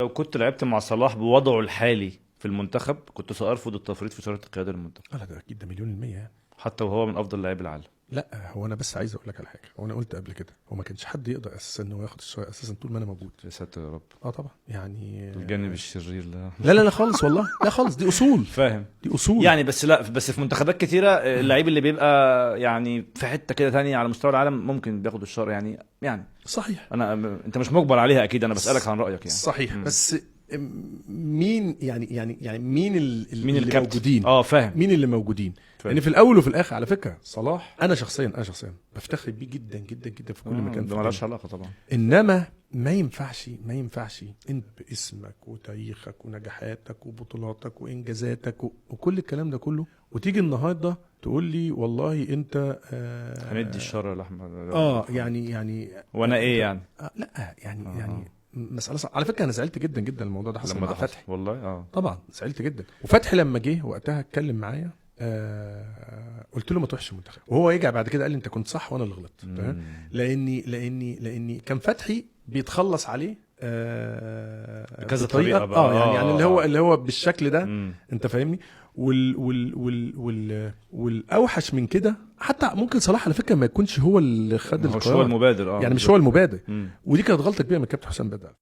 لو كنت لعبت مع صلاح بوضعه الحالي في المنتخب كنت سارفض التفريط في شارة القيادة للمنتخب. لا ده اكيد، ده مليون المية يعني. حتى وهو من افضل لاعبي العالم. لا هو انا بس عايز اقول لك على حاجة، هو انا قلت قبل كده هو ما كانش حد يقدر اساسا ان هو ياخد الشارة اساسا طول ما انا موجود. يا ساتر يا رب. طبعا يعني الجانب الشرير ده. لا لا لا خالص والله، لا خالص، دي اصول. فاهم، دي اصول يعني. بس لا، بس في منتخبات كتيرة اللعيب اللي بيبقى يعني في حتة كده تانية على مستوى العالم ممكن بياخد الشارة يعني صحيح. انا انت مش مجبر عليها اكيد، انا بسالك عن رايك يعني. صحيح. بس مين يعني مين مين اللي الكابتن موجودين؟ فاهم. مين اللي موجودين؟ فاهم. لان في الاول وفي الاخر على فكرة صلاح انا شخصيا بفتخر بيه جدا جدا جدا في كل مكان ده في مالهاش الدنيا. علاقة طبعا. انما ما ينفعش انت باسمك وتاريخك ونجاحاتك وبطولاتك وانجازاتك وكل الكلام ده كله، وتيجي النهارده تقول لي والله انت هندي الشارة لاحمد. يعني وانا ايه يعني؟ لا يعني يعني مسالة صعبة. على فكرة انا زعلت جدا جدا الموضوع ده حصل لما مع ده حصل. فتحي. والله طبعا زعلت جدا. وفتحي لما جه وقتها اتكلم معايا، قلت له ما تروحش المنتخب، وهو رجع بعد كده قال لي انت كنت صح وانا اللي غلطت. تمام؟ لاني كان فتحي بيتخلص عليه بكذا بطريقة- طريقة بقى. يعني اللي هو بالشكل ده. انت فاهمني؟ وال وال وال وال والاوحش من كده حتى ممكن صلاح على فكرة ما يكونش هو اللي خد مش هو القرار المبادر. يعني مش هو المبادر. مم. ودي كانت غلطه كبيرة من الكابتن حسام بدر.